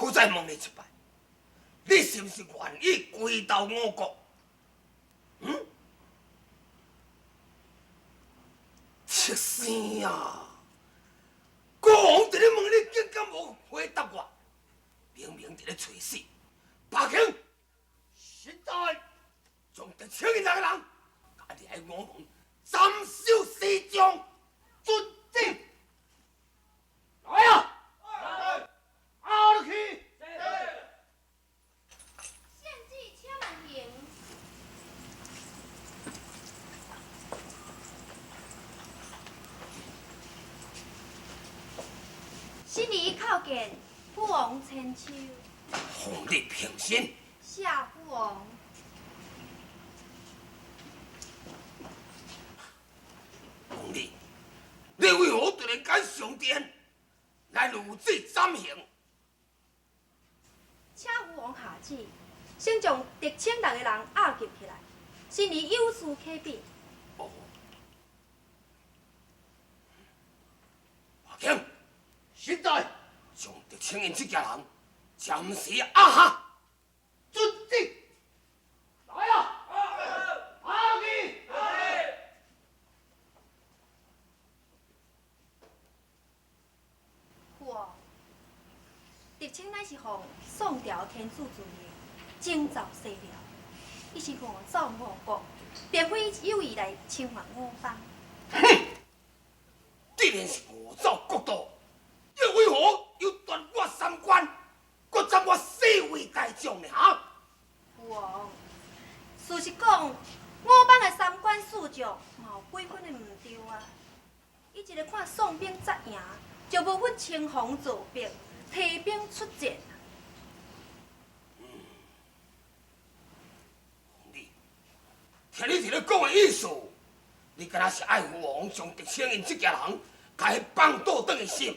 閣再問你一擺，你是毋是願意歸投吳國？嗯？畜生啊！國王佇咧問你，竟敢無回答我？明明佇咧揣死，白卿，實在將狄青𪜶六个人，共掠去午門斬首示眾，遵旨。來啊！押落去。獻計車門行。新兒叩見父王千秋。奉你平身。謝父王。鳳你，你為何突然間上殿來如此斬刑？請父王下旨，先將狄青六個人押禁起來，新兒有事啟稟。哦，阿卿，現在將狄青𪜶這家人暫時押下，遵旨。來啊！押去。父王，狄青乃是奉宋朝天子之命征召西辽，伊是誤走吳國，並非有意來侵犯我方。哼！既然是誤走國土，又為何又奪我三關，閣斬我四位大將呢？哈！父王，事實講，我方的三關四將嘛有幾分的毋對啊。伊一个看宋兵扎營，就無法稱王造反，提兵出戰。鳳你，聽你佇咧講的意思，你敢若是愛父王將狄青𪜶這家人，共伊放倒轉去審？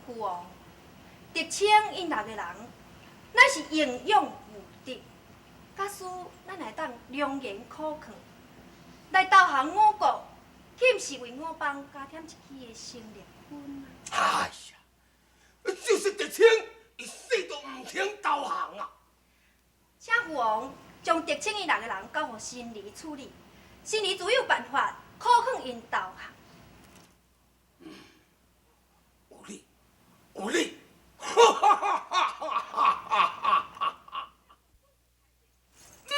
父王，狄青𪜶六个人，乃是英勇無敵，假使咱會當良言可勸，來投降五國，豈毋是為我方加添一支的生力軍啊？哎呀，就是狄青，伊死都毋肯投降啊！請父王將狄青𪜶六個人交予新兒處理，新兒自有辦法可勸𪜶投降。有理，有理！哈哈哈哈哈哈！嗯，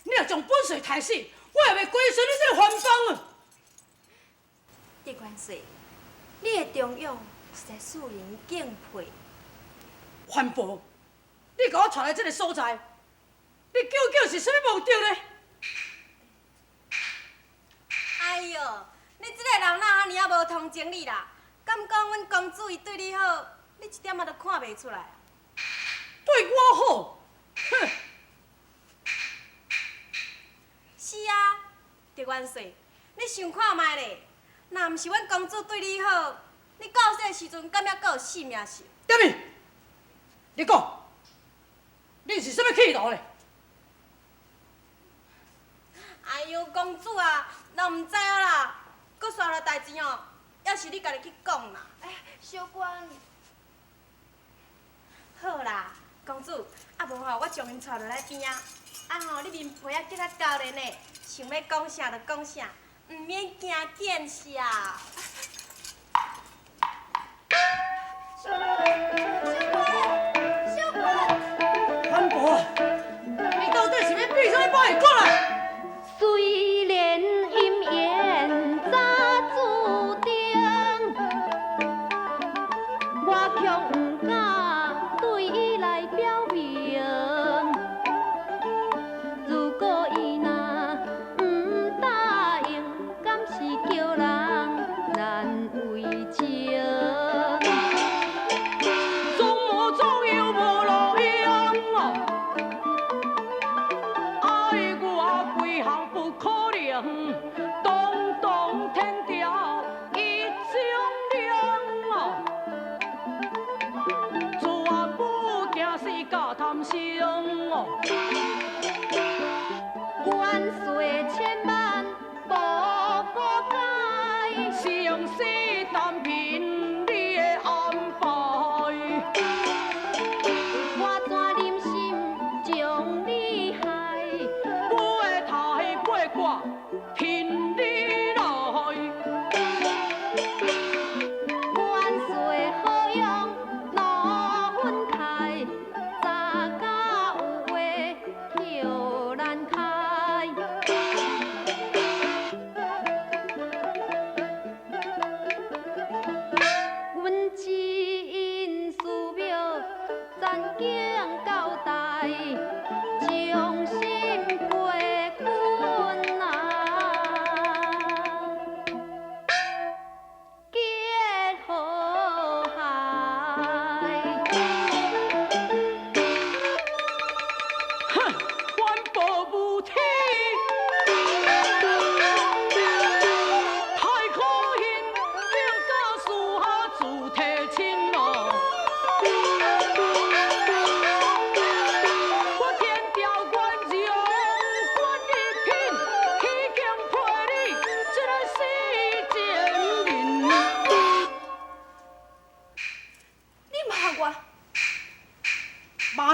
你若將本帥刣死，我也袂歸順你這个番邦啊！狄元帥，你的忠勇實在使人敬佩。番婆，你共我帶來這个所在，你究竟是啥物目的呢？哎喲，你這个人哪按呢仔無通情理啦？敢講阮公主伊對你好，你一點仔都看袂出來？對我好？哼！是啊，狄元帥，你想看覓咧？若毋是阮公主對你好，你到細時陣敢猶閣有性命受？點咪？你講，你是啥物企圖咧？哎喲，公主啊，人毋知影啦，閣煞來代誌哦，猶是你家己去講啦。哎，小官。好啦，公主，啊無吼，我將𪜶帶落來邊仔，啊吼，你面皮仔結較厚練的，想欲講啥就講啥，毋免驚見笑。小官，小官，番婆，你到底是欲變啥物把戲過來？雖然姻緣早注定，我卻毋敢對伊來表明。如果伊若毋答應，敢是叫人難為情。裝模作樣無路用哦，愛我幾項不可能，堂堂天朝一張臉哦，絕不驚死甲貪生哦。元帥千萬無可改，生死單憑你的安排哦。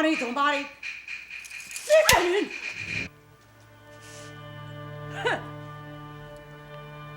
瑪麗同瑪麗，你個人，哼！